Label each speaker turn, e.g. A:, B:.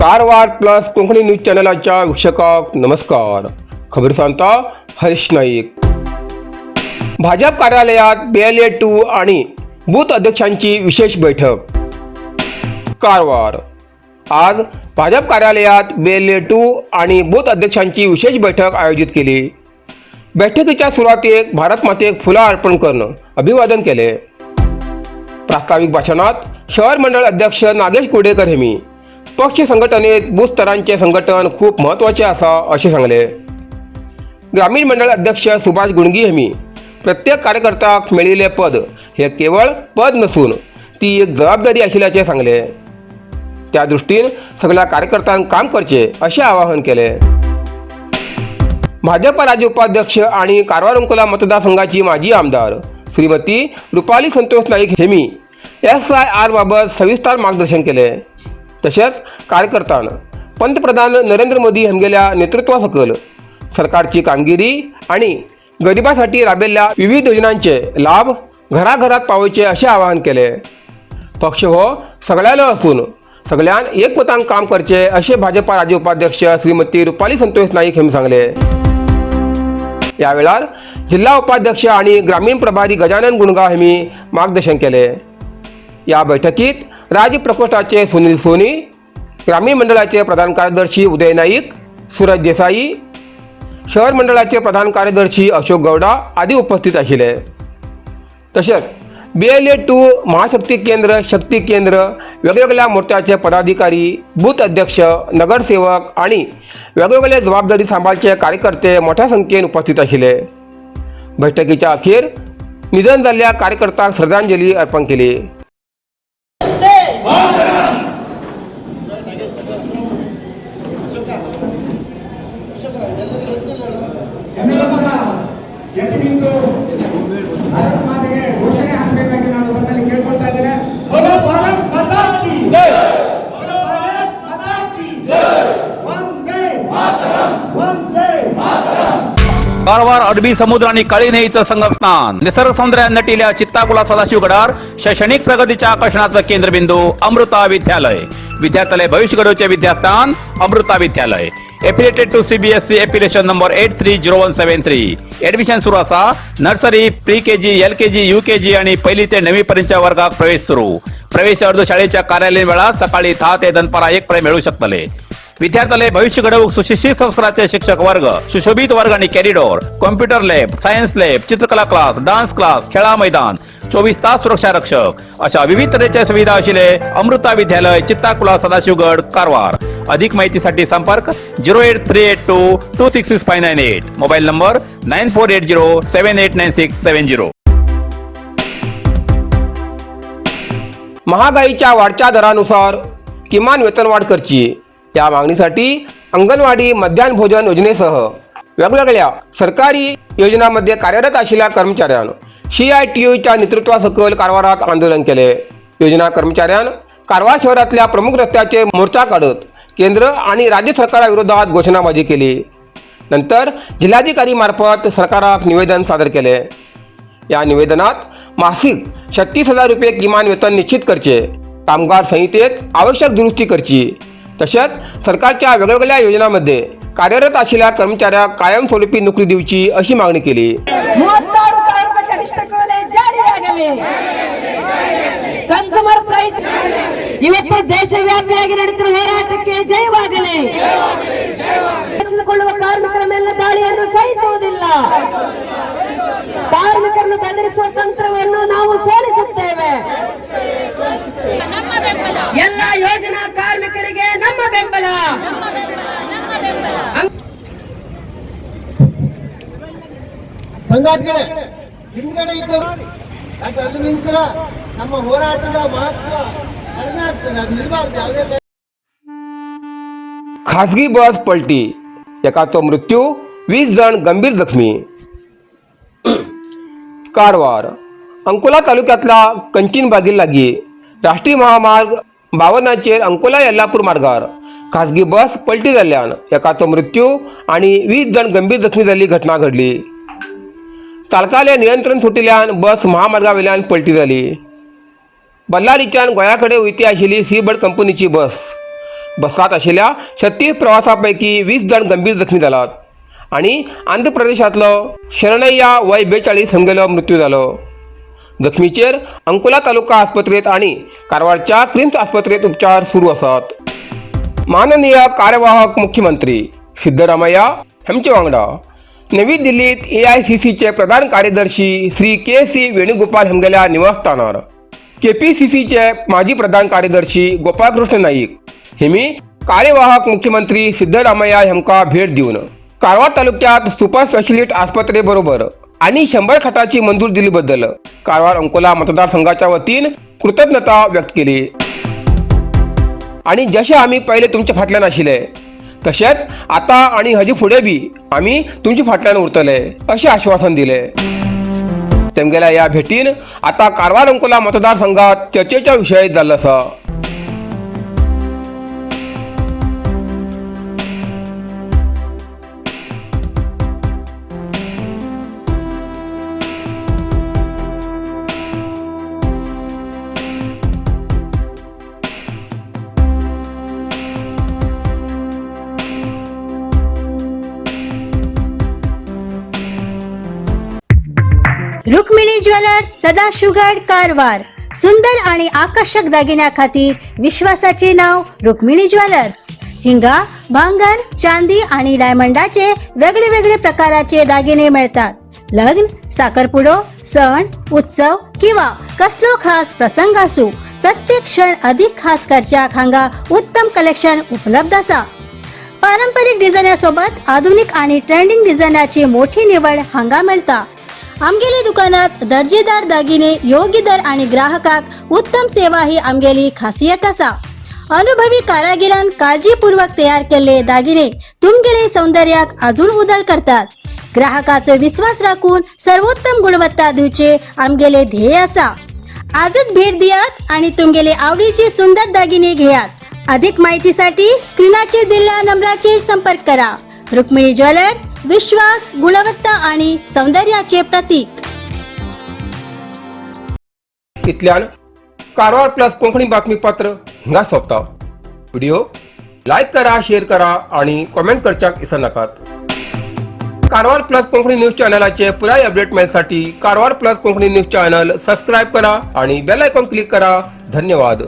A: Karwar plus Konkani news चॅनलाच्या वीक्षकांक नमस्कार. खबर सांगता हरीश नाईक. भाजप कार्यालयात बीएलए 2 आणि बूथ अध्यक्षांची विशेष बैठक. कारवार. आज भाजप कार्यालयात बीएलए 2 आणि बूथ अध्यक्षांची विशेष बैठक आयोजित केली. बैठकीच्या सुरुवातीक भारत मातेक फुलां अर्पण करून अभिवादन केले. प्रास्ताविक भाषणात शहर मंडळ अध्यक्ष नागेश कुर्डेकर हेमी पक्ष संघटनेत बूथ स्तरांचे संघटन खूप महत्वाचे आसा अशें सांगले. ग्रामीण मंडळ अध्यक्ष सुभाष गुणगी हेमी प्रत्येक कार्यकर्त्याक मेळिल्लें पद हे केवळ पद नसून ती एक जबाबदारी आशिल्ल्याचें सांगले. त्या दृष्टीन सगळ्या कार्यकर्त्यांक काम करचे अशें आवाहन केले. भाजप राज्य उपाध्यक्ष आणि कारवार अंकोला मतदारसंघाची माजी आमदार श्रीमती रुपाली संतोष नाईक हेमी एसआयआर बाबत सविस्तर मार्गदर्शन केले. तसेच कार्यकर्त्यान पंतप्रधान नरेंद्र मोदी हेमगेल्या नेतृत्वासकल सरकारची कामगिरी आणि गरिबासाठी राबयल्ल्या विविध योजनांचे लाभ घराघरात पावोवचे असे आवाहन केले. पक्ष हो सगळ्यालो असून सगळ्यान एकमतान काम करचे असे भाजपा राज्य उपाध्यक्ष श्रीमती रुपाली संतोष नाईक हेमी सांगले. या वेळार जिल्हा उपाध्यक्ष आणि ग्रामीण प्रभारी गजानन गुणगा हेमी मार्गदर्शन केले. या बैठकीत राज्य प्रकोष्ठाचे सुनील सोनी, ग्रामीण मंडळाचे प्रधान कार्यदर्शी उदय नाईक, सूरज देसाई, शहर मंडळाचे प्रधान कार्यदर्शी अशोक गौडा आदी उपस्थित आशिल्ले. तशेंच बीएलए 2, महाशक्ती केंद्र, शक्ती केंद्र, वेगवेगळ्या मोर्चाचे पदाधिकारी, बूथ अध्यक्ष, नगरसेवक आणि वेगवेगळे जबाबदारी सांबाळचे कार्यकर्ते मोठ्या संख्येन उपस्थित आशिल्ले. बैठकीच्या अखेर निधन जाल्ल्या कार्यकर्त्यांक श्रद्धांजली अर्पण केली.
B: ಎಲ್ಲರೂ ಕೂಡ ಎದ್ದು ನಿಂತು ಭಾರತ್ ಮಾತೆಗೆ ಘೋಷಣೆ ಹಾಕಬೇಕಾಗಿ ನಾನು ಬಂದಲ್ಲಿ ಕೇಳ್ಕೊಳ್ತಾ ಇದ್ದೇನೆ. बोलो भारत माता की जय! बोलो भारत माता की जय! वंदे वंदे.
C: कारवार अरबी समुद्र आणि काळी न्हंयीचं संगमस्थान, निसर्ग सौंदर्यात नटिल्या चित्ताकुला सदाशिवगडार शैक्षणिक प्रगतीच्या आकर्षणाचं केंद्रबिंदू अमृता विद्यालय. विद्यार्थ्यालय भविष्य घडवचे विद्यास्थान अमृता विद्यालय. Affiliated to CBSE, affiliation number 830173. Admission सुरू असा. Nursery, pre KG, LKG, UKG आणि पहिली ते नववी पर्यंतच्या वर्गात प्रवेश सुरू. प्रवेश अर्ज शाळेच्या कार्यालयीन वेळात सकाळी 10 ते दनपारा 1 पर्यंत मिळू शकतले. विद्यार्थ्याला भविष्य घडवूक सुशिक्षित संस्काराचे शिक्षक वर्ग, सुशोभित वर्ग आणि corridor, computer lab, science lab, चित्रकला क्लास, डान्स क्लास, खेळा मैदान, 24 तास सुरक्षा रक्षक अशा विविध तऱ्हेच्या सुविधा असलेले अमृता विद्यालय, चित्ताकुला, सदाशिवगड, कारवार. अधिक माहितीसाठी संपर्क 08382266598, mobile number 9480789670.
A: महागाईच्या वाढत्या दरानुसार किमान वेतनवाढ करची या मागणीसाठी अंगणवाडी मध्यान्ह भोजन योजनेसह वेगवेगळ्या सरकारी योजनांमध्ये कार्यरत आशिल्ल्या कर्मचाऱ्यान सीआयटीयूच्या नेतृत्वासकल कारवारात आंदोलन केले. योजना कर्मचाऱ्यान कारवार शहरातल्या प्रमुख रस्त्याचे मोर्चा काढत केंद्र आणि राज्य सरकाराविरोधात घोषणाबाजी केली. नंतर जिल्हाधिकारी मार्फत सरकाराक निवेदन सादर केले. या निवेदनात मासिक 36,000 रुपये किमान वेतन निश्चित करचे, कामगार संहितेत आवश्यक दुरुस्ती करची, तसेच सरकारच्या वेगवेगळ्या योजनांमध्ये कार्यरत आशिल्ल्या कर्मचाऱ्याक कायमस्वरूपी नोकरी दिवची अशी मागणी केली.
D: 36,000 ರೂಪಾಯಿ ಕನಿಷ್ಠ ಕೂಲಿ ಜಾರಿಯಾಗಲಿ. Consumer price. ಇವತ್ತು ದೇಶವ್ಯಾಪಿಯಾಗಿ ನಡೆಯುತ್ತಿರುವ ಹೋರಾಟಕ್ಕೆ ಜಯವಾಗಲಿ. ಕೊಳ್ಳುವ ಕಾರ್ಮಿಕರ ಮೇಲಿನ ದಾಳಿಯನ್ನು ಸಹಿಸುವುದಿಲ್ಲ. ಕಾರ್ಮಿಕರನ್ನು ಬೆದರಿಸುವ ತಂತ್ರವನ್ನು ನಾವು ಸೋಲಿಸುತ್ತೇವೆ. ಎಲ್ಲ ಯೋಜನಾ ಕಾರ್ಮಿಕರಿಗೆ ನಮ್ಮ ಬೆಂಬಲ.
E: ಸಂಗಾತಿಗಳೇ, ಹಿಂದ್ಗಡೆ ಇದ್ದವರು ಯಾಕೆ ಅಲ್ಲಿ ನಿಂತರ ನಮ್ಮ ಹೋರಾಟದ ಮಹತ್ವ ಕಡಿಮೆ ಆಗ್ತದೆ. ಅದು ನಿಲ್ಬಾರ್ದು ಯಾವುದೇ.
A: खासगी बस पलटी, एकाचो मृत्यू, 20 जण गंभीर जखमी. कारवार अंकोला तालुक्यातल्या कंचीनबागील लागी राष्ट्रीय महामार्ग 52चेर अंकोला येल्लापूर मार्गार खासगी बस पलटी जाल्ल्यान एकाचो मृत्यू आणि 20 जण गंभीर जखमी जाल्ली घटना घडली. चालकाले नियंत्रण सुटिल्ल्यान बस महामार्गावेल्यान पलटी जाली. बल्लारीच्यान गोंया कडेन वयती आशिल्ली सी बर्ड कंपनीची बस बसात आशिल्ल्या 36 प्रवासां पैकी 20 जाण गंभीर जखमी जालात आनी आंध्र प्रदेशांतलो शरणय्या वय 42 हांगेलो मृत्यू जालो. जखमीचेर अंकोला तालुका आस्पत्रेंत आनी कारवारच्या क्रिम्स आस्पत्रेंत उपचार सुरू आसात. माननीय कार्यवाहक मुख्यमंत्री सिद्धरामय्या हांचे वांगडा नवी दिल्लीत AICCचे प्रधान कार्यदर्शी श्री के.सी. वेणुगोपाल हांगेल्या निवासस्थानार KPCCचे माजी प्रधान कार्यदर्शी गोपाळकृष्ण नाईक हेमी कार्यवाहक मुख्यमंत्री सिद्धरामय्या हांकां भेट दिवन कारवार तालुक्यात सुपर स्पेशलिस्ट आस्पत्रे बरोबर आणि 100 खाटाची मंजूर दिल्याबद्दल कारवार अंकोला मतदारसंघाच्या वतीन कृतज्ञता व्यक्त केली. आणि जशे आमी पयले तुमच्या फाटल्यान आशिल्ले तशेंच आता आणि हजे फुडें बी आमी तुमच्या फाटल्यान उरतले अशें आश्वासन दिले. तेमगेल्या ह्या भेटीन आता कारवार अंकोला मतदारसंघात चर्चेचा विशय जाल्लो आसा.
F: रुक्मिणी ज्वेलर्स, सदाशिवगड, कारवार. सुंदर आणि आकर्षक दागिन्या खातीर विश्वासाचे नाव रुक्मिणी ज्वेलर्स. हिंगा भांगर, चांदी आणि डायमंडाचे वेगळे वेगळे प्रकाराचे दागिने मिळतात. लग्न, साखरपुडो, सण उत्सव किंवा कसलो खास प्रसंग असू, प्रत्येक क्षण अधिक खास करच्याक हांगा उत्तम कलेक्शन उपलब्ध आसा. पारंपरिक डिझायनासोबत आधुनिक आणि ट्रेंडिंग डिझायनाची मोठी निवड हांगा मेळटा. आमगेले दुकानात दर्जेदार दागिने योग्य दर आणि ग्राहकाक उत्तम सेवा ही आमगेली खासियत आसा. अनुभवी कारागिरान काळजीपूर्वक तयार केल्ले दागिने तुमगेले सौंदर्याक अजून उदळ करतात. ग्राहकाचो विश्वास राखून सर्वोत्तम गुणवत्ता दिवचे आमगेले ध्येय आसा. आजच भेट दियात आणि तुमगेले आवडीचे सुंदर दागिने घेयात. अधिक माहितीसाठी स्क्रीनाचेर दिल्ल्या नंबराचेर संपर्क करा. रुक्मिणी ज्वेलर्स, विश्वास, गुणवत्ता आणि सौंदर्याचे प्रतीक.
A: इतल्यान कारवार प्लस कोंकणी बातमीपत्र हांगा सोंपता. व्हिडिओ लायक करा, शेअर करा आणि कॉमेंट करच्याक विसरनाकात. कारवार प्लस कोंकणी न्यूज चॅनलाचे पुराय अपडेट मेळसाठी Karwar plus Konkani news channel subscribe करा आणि बेल आयकॉन क्लिक करा. धन्यवाद.